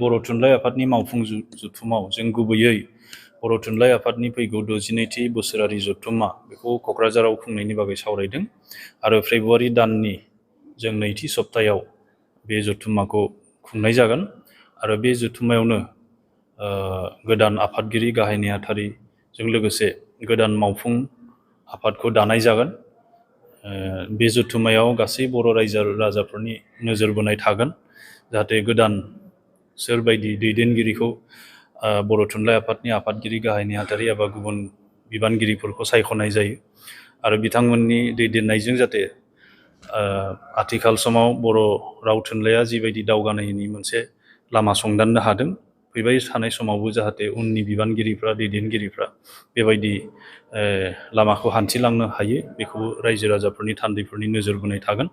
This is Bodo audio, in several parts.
बर' थुनलाइ आफादनि मावफुं जथुमाव जों गुबैयै बर' थुनलाइ आफादनि फैगौ 62थि बोसोरारि जथुम्मा बेखौ क'क्राझाराव खुंनायनि बागै सावरायदों आरो फेब्रुवारि दाननि जों नैथि सप्तायाव बे जथुम्माखौ खुंनाय जागोन आरो बे जथुम्मायावनो गोदान आफादगिरि गाहाय नेहाथारिजों लोगोसे गोदान मावफुं आफादखौ दानाय जागोन। बे जथुम्मायाव गासै बर' रायजो राजाफोरनि नोजोर बोनाय थागोन जाहाथे गोदान सोरबायदि दैदेनगिरिखौ बर' थुनलाइ आफादनि आफादगिरि गाहाय नेहाथारि एबा गुबुन बिबानगिरिफोरखौ सायख'नाय जायो आरो बिथांमोननि दैदेननायजों जाहाथे आथिखाल समाव बर' राव थुनलाइया जिबायदि दावगानायनि मोनसे लामा संदाननो हादों फैबाय थानाय समावबो जाहाथे उननि बिबानगिरिफ्रा दैदेनगिरिफ्रा बेबायदि लामाखौ हान्थिलांनो हायो बेखौ रायजो राजाफोरनि थान्दैफोरनि नोजोर बोनाय थागोन।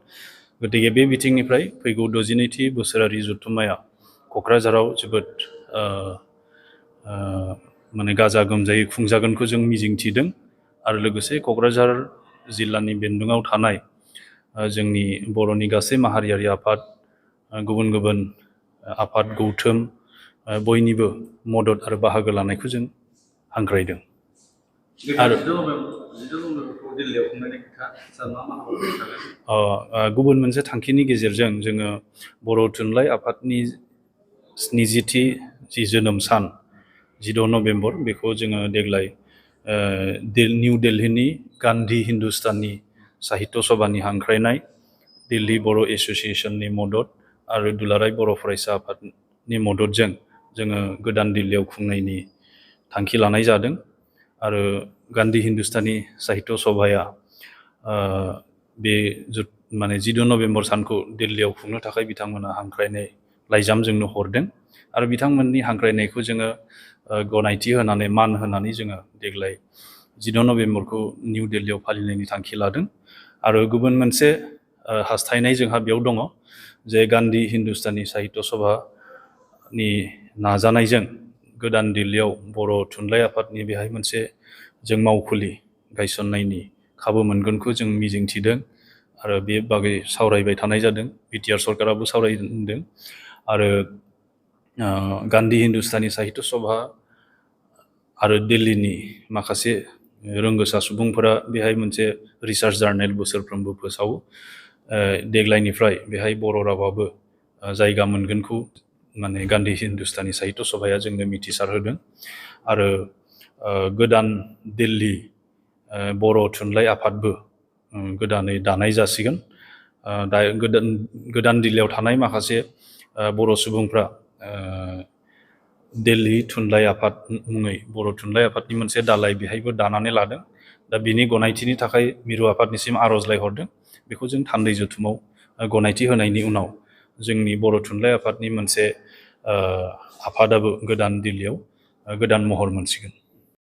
गतिके बे बिथिंनिफ्राय फैगौ 62थि बोसोरारि जथुम्माया क'क्राझाराव जोबोद माने गाजा गोमजायै खुंजागोनखौ जों मिजिंथिदों आरो लोगोसे क'क्राझार जिल्लानि बेन्दोङाव थानाय जोंनि बर'नि गासै माहारियारि आफाद गुबुन गुबुन आफाद गौथुम बयनिबो मदद आरो बाहागो लानायखौ जों हांख्रायदों। आरो गुबुन मोनसे थांखिनि गेजेरजों जोङो बर' थुनलाइ आफादनि 70थि जि जोनोम सान 16 नभेम्बर बेखौ जोङो देग्लाय निउ दिल्लीनि गान्धी हिन्दुस्तानी साहित्य सभानि हांख्रायनाय दिल्ली बर' एस'सियेसननि मदद आरो दुलाराय बर' फरायसा आफादनि मददजों जोङो गोदान दिल्लीयाव खुंनायनि थांखि लानाय जादों आरो गान्धी हिन्दुस्तानी साहित्य सभाया बे माने 16 नभेम्बर सानखौ दिल्लीयाव खुंनो थाखाय बिथांमोना हांख्रायनाय लाइजाम जोंनो हरदों आरो बिथांमोननि हांख्रायनायखौ जोङो गनायथि होनानै मान होनानै जोङो देग्लाय 16 नभेम्बरखौ निउ दिल्लीयाव फालिनायनि थांखि लादों आरो गुबुन मोनसे हास्थायनाय जोंहा बेयाव दङ जे गान्धी हिन्दुस्तानी साहित्य सभानि नाजानायजों गोदान दिल्लीयाव बर' थुनलाइ आफादनि बेहाय मोनसे जों मावखुलि गायसननायनि खाबु मोनगोनखौ जों मिजिंथिदों आरो बे बागै सावरायबाय थानाय जादों। बिटिआर सरकाराबो सावरायदों आरो गान्धी हिन्दुस्तानी साहित्य सभा आरो दिल्लीनि माखासे रोंगोसा सुबुंफोरा बेहाय मोनसे रिसार्च जार्नेल बोसोरफ्रोमबो फोसावो। देग्लायनिफ्राय बेहाय बर' रावाबो जायगा मोनगोनखौ माने गान्धी हिन्दुस्तानी साहित्य सभाया जोंनो मिथिसार होदों आरो गोदान दिल्ली बर' थुनलाइ आफादबो गोदानै दानाय जासिगोन। दा गोदान दिल्लीयाव थानाय माखासे बर' सुबुंफ्रा दिल्ली थुनलाइ आफाद मुङै बर' थुनलाइ आफादनि मोनसे दालाय बेहायबो दानानै लादों। दा बिनि गनायथिनि थाखाय मिरु आफादनिसिम आर'जलाइ हरदों। बेखौ जों थान्दै जथुमाव गनायथि होनायनि उनाव जोंनि बर' थुनलाइ आफादनि मोनसे आफादाबो गोदान दिल्लीयाव गोदान महर मोनसिगोन।